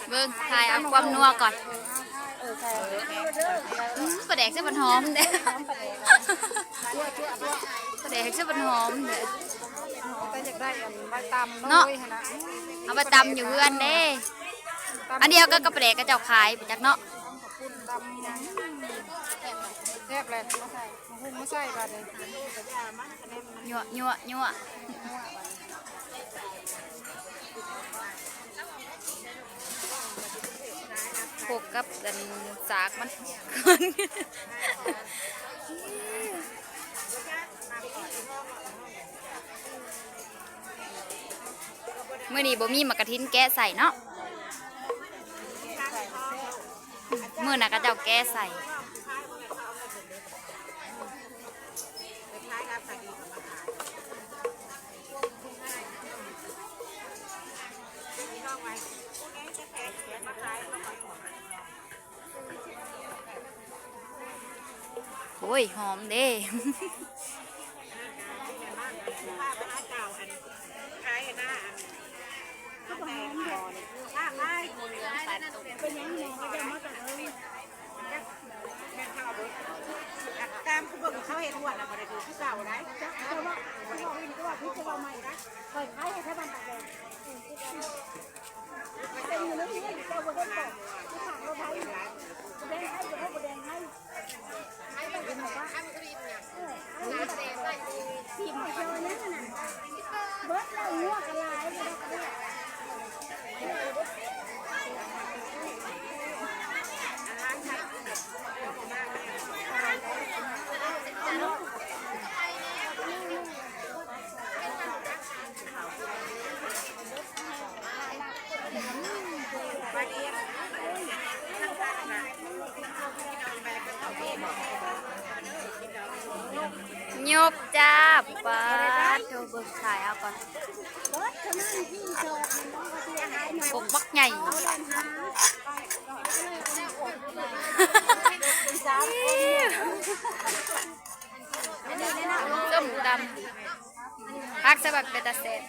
ເບິ່ງ ຖ່າຍເອົາຄວາມນົວກ່ອນ. ເອີ ໃສ່ ອືມ ປາແດກໃສ່ບັກຫອມເດ້ ປາແດກໃສ່ບັກຫອມເດ້. ແຕ່ຢາກໄດ້ອັນໃບຕຳເນາະ ເນາະ ເອົາໄປຕຳຢູ່ເຮືອນເດ້. ຕຳ ອັນດຽວກັນກັບປາແດກເຂົາເຈົ້າຂາຍໄປຈັກເນາະ. ຕຳ ແຊບແຫຼະ ມາໃສ່ ມາຫຸ່ງມາໃສ່ບາດນີ້ ຍົວໆໆ. ພວກກັບອັນສາກມັນ ມື້ນີ້ບໍ່ມີໝາກກະທິນແກະໃສ່ເນາະ. ມື້ໜ້າເຂົາເຈົ້າແກະໃສ່. ໂອ້ຍ ຫອມເດ້. ຕາມຄືເບິ່ງເຂົາເຮັດຮວດນະ ບໍ່ໄດ້ຖືກຄືເກົ່າໃດ. ເຈົ້າເວົ້າ ເຈົ້າເວົ້າ ເຈົ້າເວົ້າໃໝ່ນະ ຂ້ອຍຂາຍໃຫ້ຊາວບ້ານຕາກແດດ. ຍົກຈ້າ ປາດໂທ ເບິ່ງ ຖ່າຍເອົາກ່ອນ. ກົກບັກໃຫຍ່ ສົ້ມຕຳ ຜັກສະບັດເປັນຕາແຊບ.